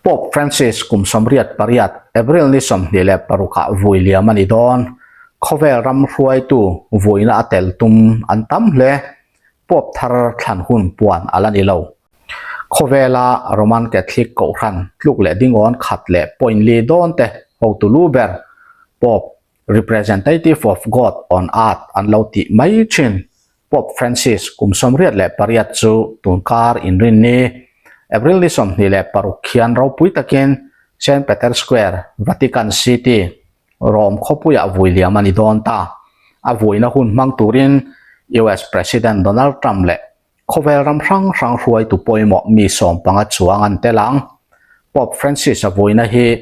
Pope Francis kum 88 April ni 26 ah vui liam a ni dawn. Khawvel ram hruaitu vuina a tel tum an tam hle. Pope thar thlan hun puan a la ni lo. Khawvela Roman Catholic kohhran tluk leh dingawn khat leh point li dawn te hotu lu ber Pope Representative of God on Earth an lo tih mai thin. Pope Francis kum 88 chu tunkar inrinni April ni 26 khian ropui takin Saint Peter Square, Vatican City, Rome khawpuiah vui liam a ni dawn ta. A vuina hun hmang turin US President Donald Trump leh khawvel ram hrang hrang hruaitu pawimawh mi 15 chuang an tel ang. Pope Francis a vuina hi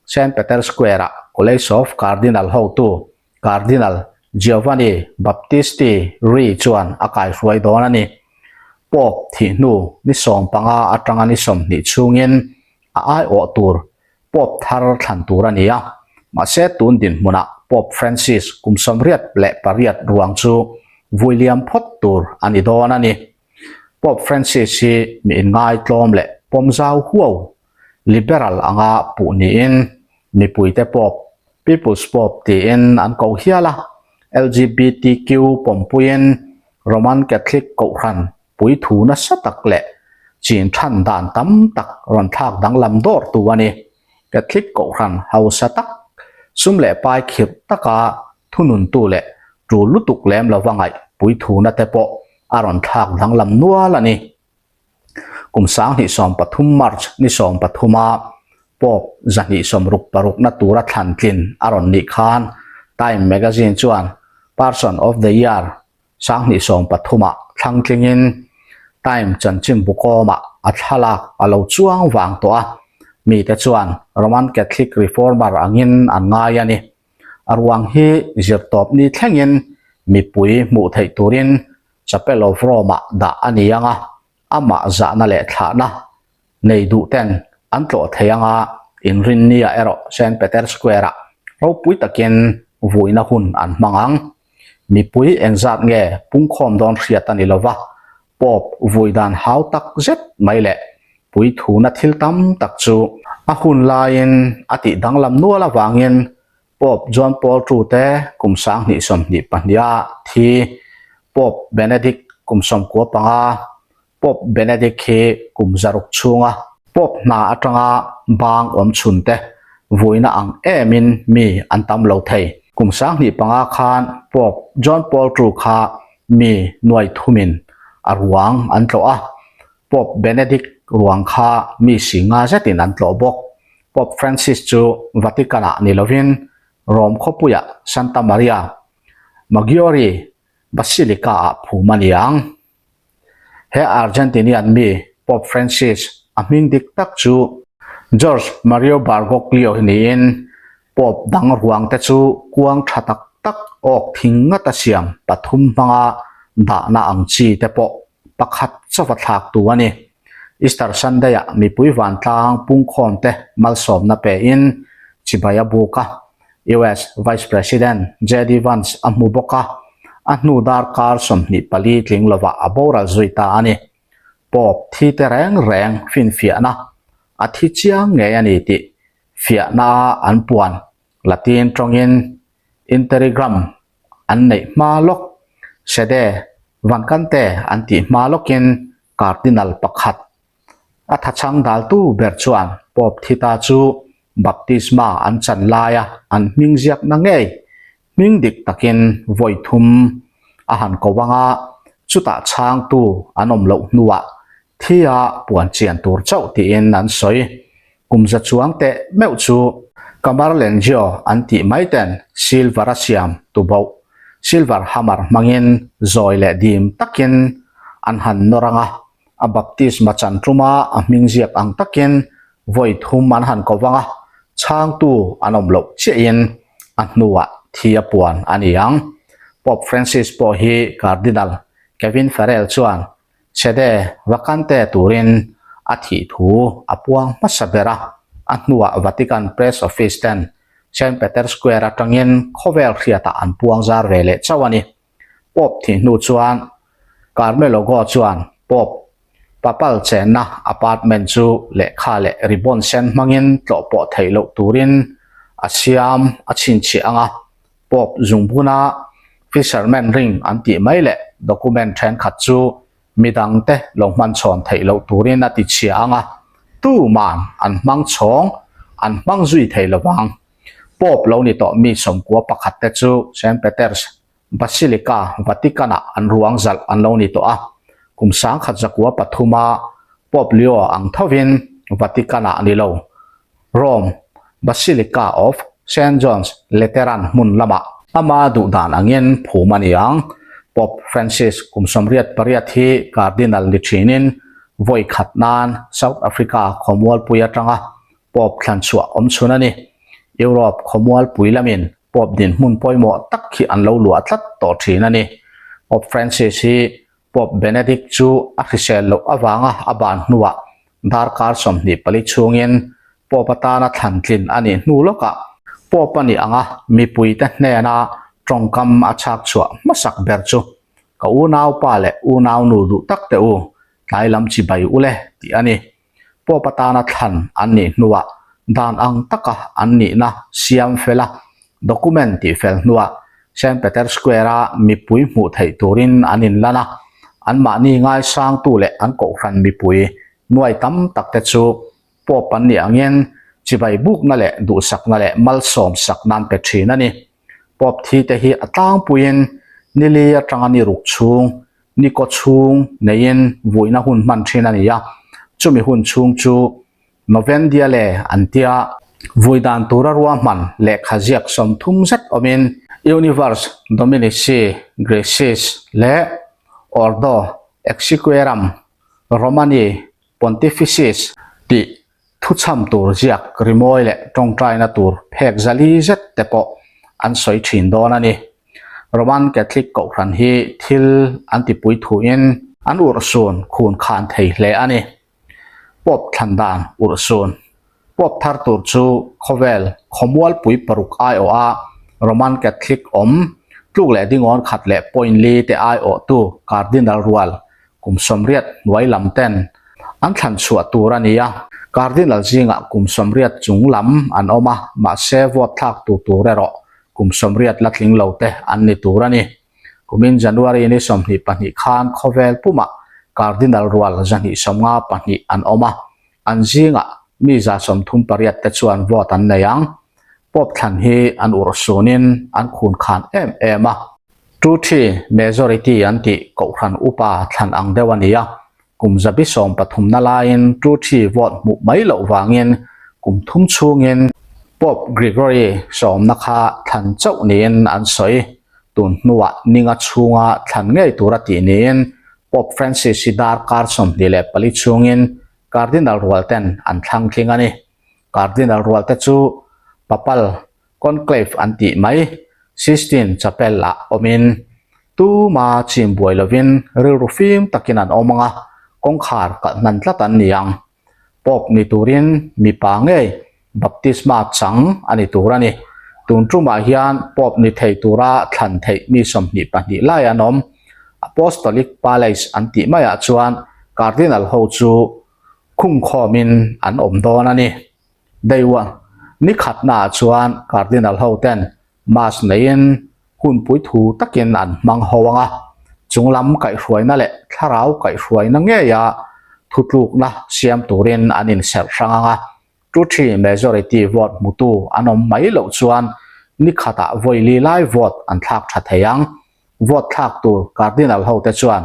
Saint Peter Square-ah College of Cardinal hotu Cardinal Giovanni Baptisti Re chuan a kaihruai dawn a ni. Pope thih hnu ni 15 atanga ni 20 chhungin a aiawh tur Pope thar thlan tur a ni a. Mahse tun dinhmunah Pope Francis kum 88 ruang chu vui liam phawt tur a ni dawn a ni. Pope Francis hi mi inngaitlawm leh pawmzau huau liberal anga puh niin mipuite Pope, People's Pope tiin an ko hial a, LGBTQ pawmpuiin Roman Catholic kohhran puithu nasa tak leh chin than dan tam tak rawn thlak danglam dawrtu a ni. Catholic kohhran hausa tak, sum leh pai khirh taka thununtu leh tul lutuk lem lova ngaih puithuna te pawh a rawn thlak danglam nual a ni. Kum 2013 March ni 13 a Pope 266 na tura thlan tlin a rawn nih khan Time magazine chuan Person of the Year 2013 ah thlang tlingin Time chanchin bukawmah a thlalak a lo chuang vang tawh a, mite chuan Roman Catholic reformer angin an ngai a ni. A ruang hi zirtawp ni thlengin mipui hmuh theih turin Chapel of Rome-ah dah a ni ang a, amah zahna leh thlahna nei duh ten an tlawh thei ang a, inrinnia erawh Saint Peter Square-ah ropui takin vuina hun an hmang ang. Mipui engzat nge pungkhawm dawn hriat a ni lova, Pope vui dan hau tak zet mai leh puithuna thil tam tak chu a hun laiin a tih danglam nual avangin Pope John Paul ii te kum 2022 a thi Pope Benedict kum 95 Pope Benedict hi kum 600 chhunga Pope hna atanga bang awm chhun te vuina ang emin mi an tam lo thei. Kum 2005 khan Pope John Paul ii kha mi nuai thumin a ruang an tlawh a, Pope Benedict ruang kha mi si nga zetin an tlawh bawk. Pope Francis chu Vatican-ah ni lovin Rome khawpuiah Santa Maria Maggiore Basilica-ah phum a ni ang. He Argentinian mi Pope Francis a hming dik tak chu Jorge Mario Bergoglio hi niin Pope dang ruang te chu kuang tha tak tak awk thing ngata siam pathum hmanga dahna ang chi te pawh pakhat chauha thlak tu a ni. Easter Sunday-ah mipui vantlang pungkhawm te malsawmna pein chibai a buk a, US Vice President JD Vance a hmu bawk a, a hnu darkar 24 tling lovah a boral zui ta a ni. Pope thi te reng reng finfiahna a thi chiang ngei a ni tih fiahna an puan Latin tawngin Interigram an neih hma lawk, Sede Vancante an tih hma lawkin Cardinal pakhat a thachhang daltu ber chuan Pope Thita chu baptisma an chan laia an hming ziakna ngei hming dik takin vawi thum a han ko ang a, chutah chhangtu an awm loh hnuah thia puan chian tur chauh tiin an sawi. Kum za chuang teh meuh chu Camarlengo an tih mai ten silver a siam tuboh, silver hammer hmangin zawi leh dim takin an han nawr ang a, a baptisma chan tuma a hming ziak ang takin vawi thum an han ko vang a, chhangtu an awm loh chiahin a hnuah thi a puan a ni ang. Pope Francis pawh hi Cardinal Kevin Farrell chuan Sede Vacante turin a thih thu a puang hmasa ber a, a hnuah Vatican Press Office ten Saint Peter Square atangin khawvel hriatah an puang zar ve leh chauh a ni. Pope thih hnu chuan Carmelo Go chuan Pope. Papal chenna apartment chu lehkha leh ribbon sen hmangin tlawh pawh theih loh turin a siam a chhinchhiah ang a, Pope zungbuna fisherman ring an tih mai leh document thenkhat chu midangte lo hman chhawn theih loh turin a ti chhia ang a, tuman an hmang chhawng an hmang zui thei lo vang. Pope lo ni tawh mi sawmkua pakhat te chu Saint Peter's Basilica Vatican-ah an ruang zalh an lo ni tawh a, kum sangkhat zakua pathuma Pope Leo ang thovin Vatican-ah ni lo, Rome Basilica of Saint John's Lateran hmun lamah ama duh dan angin phum a ni ang. Pope Francis kum 88 hi Cardinal ni thinin vawi khat nan South Africa khawmualpui atanga Pope thlan chhuah awm chhun a ni. Europe khawmualpui lamin Pope dinhmun pawimawh tak hi an lo luah tlat tawh thin a ni. Pope Francis hi Pope Benedict chu a hrisel loh avanga a ban hnuah darkar 24 chhungin Pope atana thlan tlin a nih hnu lawkah Pope a nih anga mipuite hnena tawngkam a chhak chhuah hmasak ber chu Ka unaupa leh unaunu duh tak teh u, tlai lam chibai u le tih a ni. Pope atana thlan an nih hnuah dan ang taka an nihna siam fel a, document tih fel hnuah Saint Peter Square-a mipui hmuh theih turin an inlan a, anmahni ngaisangtu leh an kohhran mipui nuai tam takte chu Pope an nih angin chibai bukna leh duhsakna leh malsawm sakna an pe thin a ni. Pope thi te hi a tlangpuiin nili atanga ni ruk chhung Ni kaw chhung neiin vuihna hun hman thin a ni a, chumi hun chhung chu Novendiale an tia. Vui dan tura ruahman lehkha ziak 30 zet awmin Universe Dominici Gracies leh Ordo Exsequeram Romani Pontificis tih Thuchham tur ziak rimawi leh tawngtaina tur phek zali zet te pawh an sawi thin dawn a ni. Roman Catholic Kohhran hi thil an tipui thuin an urhsun khun khan thei hle a ni. Pope thlan dan urhsun Pope thar tur chu khawvel khawmualpui paruk aiawha Roman Catholic awm tluk leh dingawn khat leh point li te aiawhtu Cardinal rual Kum 80 hnuai lam ten an thlan chhuah tur a ni a, Cardinal zingah kum 80 chung lam an awm a, mahse vote thlak tu tur erawh kum 80 la tling lo te an ni tur a ni. Kumin January ni 22 khan khawvel pumah Cardinal rual 252 an awm a, an zingah mi 138 te chuan vote an nei ang. Pope thlan hi an urhsunin an khun khan em em a. Two-three majority an tih kohhran upa thlan ang deuh a ni a, kum zabi sawm pathumna laiin two-three vote hmuh mai loh vangin kum thum chhungin Pope Gregory sawmna kha thlan chauh niin an sawi. Tun hnuah ninga chhunga thlan ngei tura tih niin Pope Francis hi darkar 24 chhungin Cardinal rual ten an thlang tling a ni. Cardinal rual te chu Papal Conclave an tih mai Sistine Chapel ah awmin tuma chim buai lovin rilru fim takin an awm ang a, kawngkhar kalh hnan tlat an ni ang. Pope ni turin mipa ngei baptisma chang a ni tur a ni. Tun tumah hian Pope ni thei tura thlan theih mi 22 lai an awm. Apostolic Palace an tih maiah chuan Cardinal ho chu khungkhawmin an awm dawn a ni. Deiwa, ni khatnaah chuan Cardinal ho ten Mass neiin hunpui thu takin an hmang ho ang a, chunglam kaihhruaina leh thlarau kaihhruaina ngeia thutlukna siam turin an inserh hrang ang a, two-three majority vote hmutu an awm mai loh chuan ni khatah vawi li lai vote an thlak tha thei ang. Vote thlak tur Cardinal ho te chuan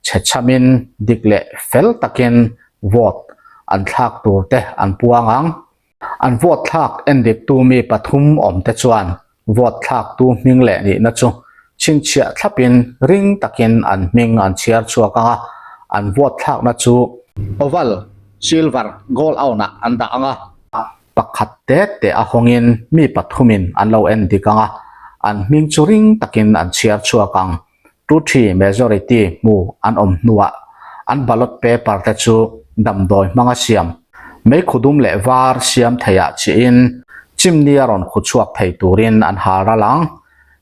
chhechhamin dik leh fel takin vote an thlak tur te an puang ang. An vote thlak endiktu mi pathum awm te chuan vote thlaktu hming leh nihna chu chhinchhiah thlapin ring takin an hming an chhiar chhuak ang a, an vote thlakna chu Oval, Silver, Gold awnah an dah ang a. Pakhat te te a hawngin mi pathumin an lo en dik ang a, an hming chu ring takin an chhiar chhuak ang. Two-three majority hmu an awm hnuah an ballot paper te chu damdawi hmanga siam, meikhu dum leh var siam theiah chiahin chimni a rawn khu chhuak thei turin an hal ral ang.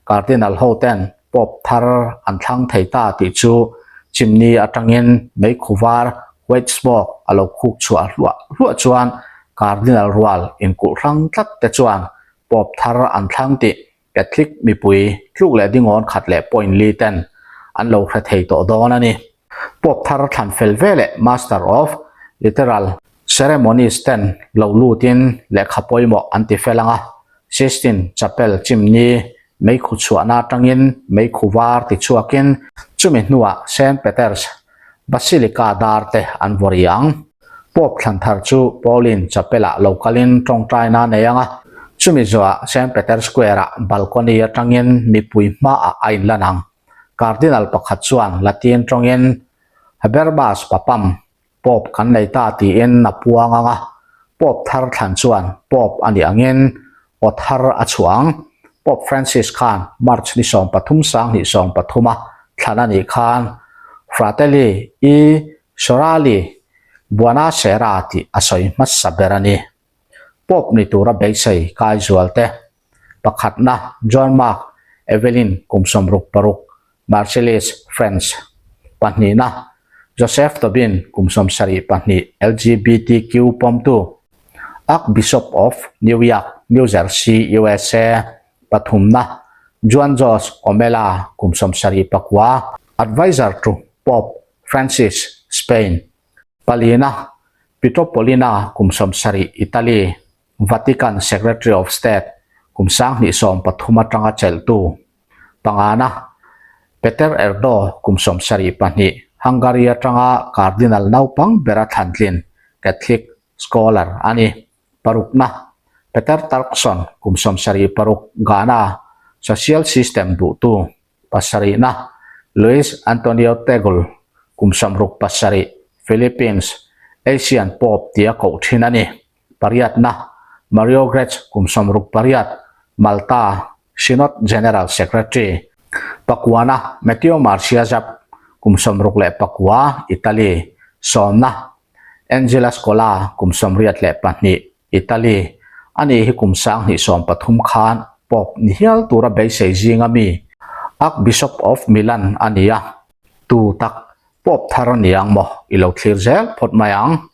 Cardinal ho ten Pope thar an thlang thei ta tih chu chimni atangin meikhu var White smoke a lo khuk chhuah hluah hluah chuan Cardinal rual inkulh hrang tlat te chuan Pope thar an thlang tih Catholic mipui tluk leh dingawn khat leh point li ten an lo hre thei tawh dawn a ni. Pope thar thlan fel ve leh Master of Literal Ceremonies ten lo lutin lehkha pawimawh an ti fel ang a, Sistine Chapel chimni meikhu chhuahna atangin meikhu var ti chhuakin chumi hnuah Saint Peter's Basilica dar te an vaw ri ang. Pope thlan thar chu Pauline Chapel-ah lo kalin tawngtaina a nei ang a, chumi zawhah Saint Peter Square-ah balcony atangin mipui hmaah a inlan ang. Cardinal pakhat chuan Latin tawngin Habermas Papam Pope kan nei ta tiin a puang ang a, Pope thar thlan chuan Pope a nih angin aw thar a chhuah ang. Pope Francis khan March ni 13 sanghnih 13 a thlan a nih khan Fratelli e Sorali Buona Sera tih a sawi hmasa ber a ni. Pope ni tura beisei kai zual te pakhatna John Mark Evelyn kum 66 Marseilles, France, Pahnihna, Joseph Tobin, kum 72, LGBTQ pawmtu, Archbishop of New York, New Jersey, USA, Pathumna, Juan Jose Omella, kum 79, Adviser to Pope Francis, Spain, Palina, Pietro Polina, kum 70, Italy, Vatican Secretary of State, kum 2013 atanga chelhtu. Pangana, Peter Erdo kum 72, Hungary atanga Cardinal naupang bera thlantlin Catholic scholar a ni. Parukna, Peter Turkson kum 76, Ghana social system duhtu. Pasarihna, Luis Antonio Tagle kum 67, Philippines, Asian Pope tia koh thin a ni. Pariatna, Mario Grech kum 68, Malta, Synod General Secretary, Pakuana Matteo Marsiazap kum 69, Italy, Sawmna Angela Scola kum 82, Italy, ani hi kum 2013 khan Pope ni hial tura beisei zinga mi Archbishop of Milan a ni a, tu tak Pope thar a ni ang maw i lo thlir zel phawt mai ang.